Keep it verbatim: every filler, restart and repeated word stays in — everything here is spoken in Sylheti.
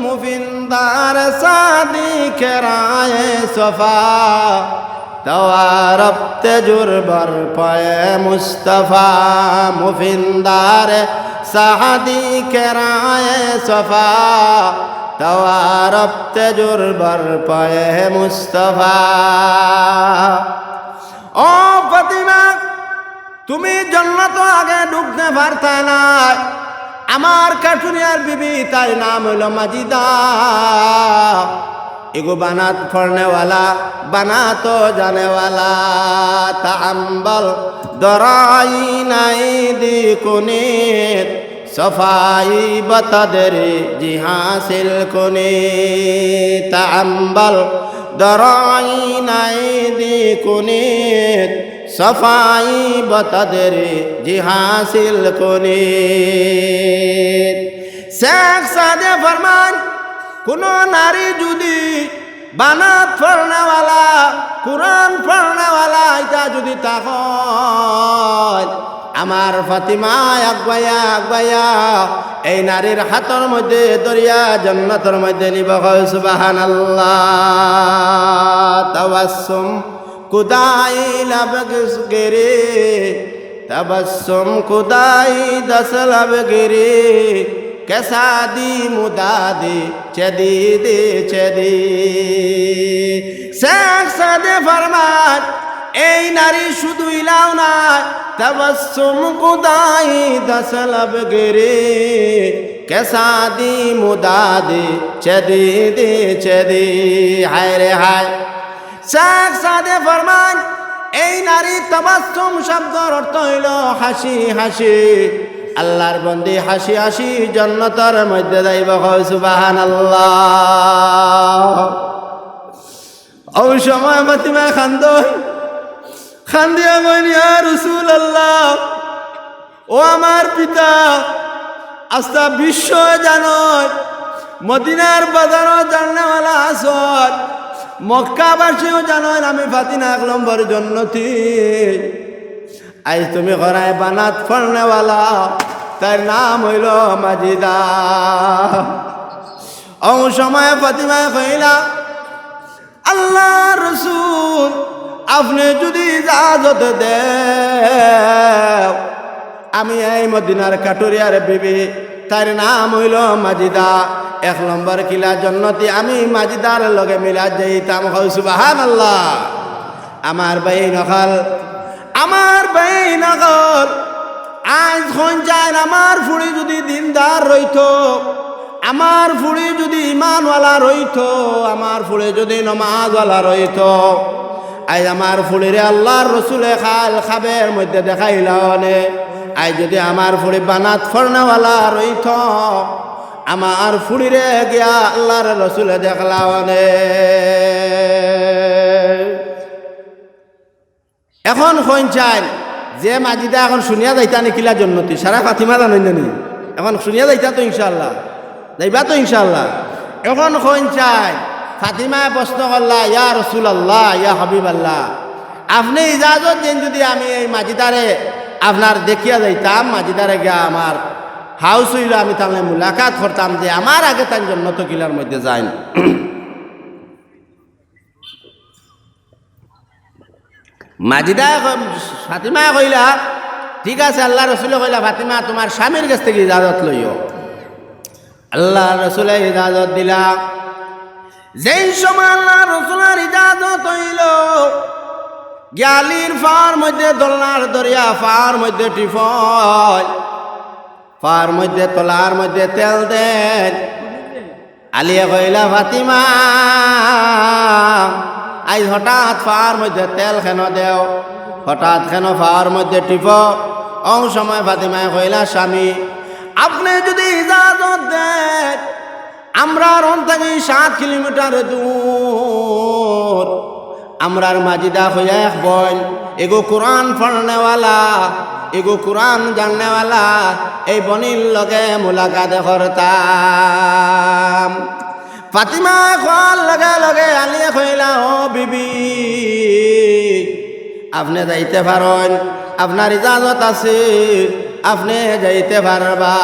مفندار سعدی کرائے صفا، توارب تجر بر پائے مصطفیٰ، مفندار سعدی کرائے صفا، توارب تجر بر پائے مصطفیٰ۔ ও ফাতিমা, তুমি জন্নতো আগে ঢুকতে পারতায় নায়। আমার কাটুরিয়ার বিবি, তার নাম অইলো মাজিদা। এগু বানাত পড়নেওয়ালা, বানাতো জানেওয়ালা। তাম্বল দরাই নাই দি কুনিত, صفائی بتدریجی حاصل کنی۔ تامبل درائیں نئی دی کنی، صفائی بتدریجی حاصل کنی۔ শেখ সাদে ফরমান, কোনো নারী যদি বানাত পড়নেওয়ালা, কোরআন পড়নেওয়ালা, ইতা যদি থাকইন, আমার ফাতিমায় আগুয়াইয়া আগুয়াইয়া এই নারীর হাতর মধ্যে ধরিয়া জন্নতর মধ্যে নিবা। কও সুবহানাল্লাহ। তাবাসসুম কুদাই লাব গিরি، তাবাসসুম কুদাই দস লাব গিরি, কেসা দি মুদা দি চেদি দি চেদি। শেখ সাদে ফরমান, এই নারী শুধু ইলাও নায়, তাবাসসুম কুদাই দস লাব গিরি, কেসা দি মুদা দি চেদি দি চেদি। হায় রে হায়। শেখ সাদে ফরমান, এই নারী তাবাসসুম শব্দর অর্থ অইলো হাসি হাসি। আল্লাহর বন্দি হাসি হাসি জন্নতর মধ্যে যাইবা। কও সুবহানাল্লাহ। অউ সময় ফাতিমায় কান্দইন, কান্দিয়া কইন, ইয়া রাসূলুল্লাহ, ও আমার পিতা, আস্তা বিশ্বয় জানইন, মদিনার বাজারো জাননেওয়ালা আছইন, মক্কাবাসীও জানইন, আমি ফাতিমা এক নম্বর জন্নতি। আইজ তুমি করায় বানাত পড়নেওয়ালা, তার নাম অইলো মাজিদা। অউ সময় ফাতিমায় কইলা, আল্লাহর রসুল, আপনে যুদি ইজাজত দেও, আমি এই মদিনার কাটুরিয়ার বিবি, তার নাম অইলো মাজিদা, এক নম্বর কিলা জন্নতি, আমি মাজিদার লগে মিলাত যাইতাম। কও সুবহানাল্লাহ। আমার ভাইন অকল, আমার ভাইন অকল, আইজ কইন চাইন আমার ফুড়ি যুদি দিনদার রইতো, আমার ফুড়ি যুদি ইমানওয়ালা রইতো, আমার ফুড়ি যুদি নমাজওয়ালা রইতো, আইজ আমার ফুড়িরে আল্লাহর রসুলে কাইল খাবের মধ্যে দেখাইলা অনে। আইজ যুদি আমার ফুড়ি বানাত পড়নেওয়ালা রইতো, আমার ফুড়িরে গিয়া আল্লাহর রসুলে দেখলা অনে। এখন কইন চাইন যে মাজিদা এখন শুনিয়া যাইতা নি কিলা জন্নতি, সারা ফাতিমা জানইন না নি? এখন শুনিয়া যাইতা তো ইনশাআল্লাহ, যাইবা তো ইনশাআল্লাহ। এখন কইন চাইন, ফাতিমায় প্রশ্ন করলা, ইয়া রাসূলুল্লাহ, ইয়া হাবিবাল্লাহ, আপনে ইজাজত দেইন যুদি আমি এই মাজিদারে আপনার দেখিয়া যাইতাম, মাজিদারে গিয়া আমার হাউস অইলো, আমি তানলে মুলাকাত করতাম যে আমার আগে তাইন জন্নতো কিলার মধ্যে যাইন। মাজিদায় ক-, ফাতিমায় কইলা, ঠিক আছে, আল্লাহর রসুলে কইলা, ফাতিমা, তুমার স্বামীর গেছ থাকি ইজাজত লইও। আল্লাহর রসুলে ইজাজত দিলা। যেই সময় আল্লাহর রসুলর ইজাজত অইলো, গিয়া আলীর পাওর মধ্যে দোলনার ধরিয়া, পাওর মধ্যে টিপইন, পাওর মধ্যে, তলার মধ্যে তেল দেইন। আলীয়ে কইলা, ফাতিমা, আইজ হঠাৎ পাওর মধ্যে তেল কেনে দেও, হঠাৎ কেনে পাওর মধ্যে টিপো? অউ সময় ফাতিমায় কইলা, স্বামী, আপনে যুদি ইজাজত দেইন, আমরার অন থাকি সাত কিলোমিটার দূর, আমরার মাজিদা কইয়া এক বইন, এগু কুরআন পড়নেওয়ালা, এগু কুরআন জাননেওয়ালা, এই বইনর লগে মুলাকাত করতাম। ফাতিমায় কওয়ার লগে লগে আলীয়ে কইলা, ও বিবি, আপনে যাইতে পারইন, আপনার ইজাজত আছে, আপনে যাইতে পারবা।